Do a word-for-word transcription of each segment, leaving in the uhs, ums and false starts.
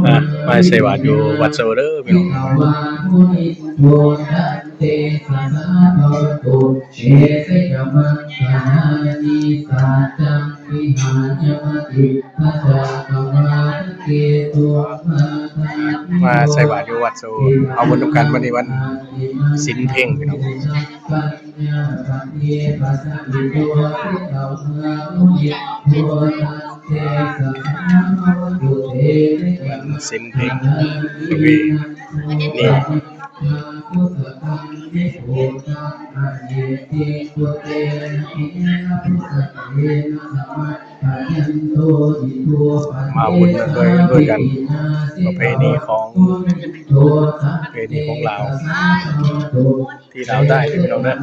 อ่ะ มาใส่บาตรอยู่วัดโซเด้อพี่น้อง มาใส่บาตรอยู่วัดโซ เอาบุญนำกัน วันนี้วันศีลเพ็งพี่น้อง ศีลเพ็ง นี่ มาบุญด้วย ด้วยกัน ประเพณีของ ประเพณีของลาว ที่ลาวใต้พี่น้องเด้อ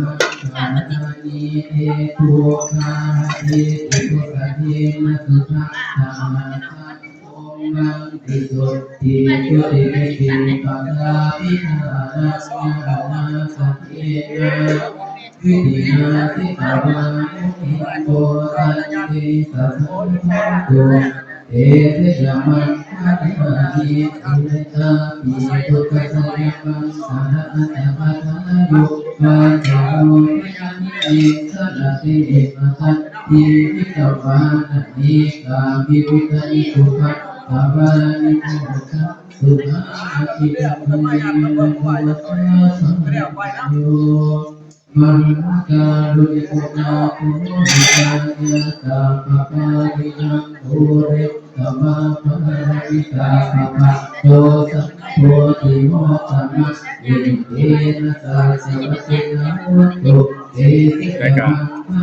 ได้ครับ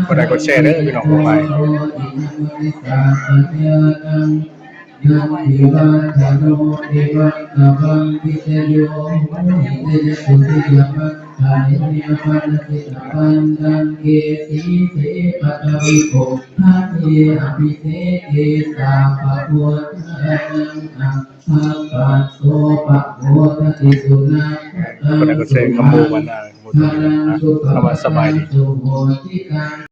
กดไลค์กดแชร์เด้อพี่น้อง ขอบคุณหลาย กดไลค์กดแชร์คำโบวันนา โมทนา เอามาสบายดี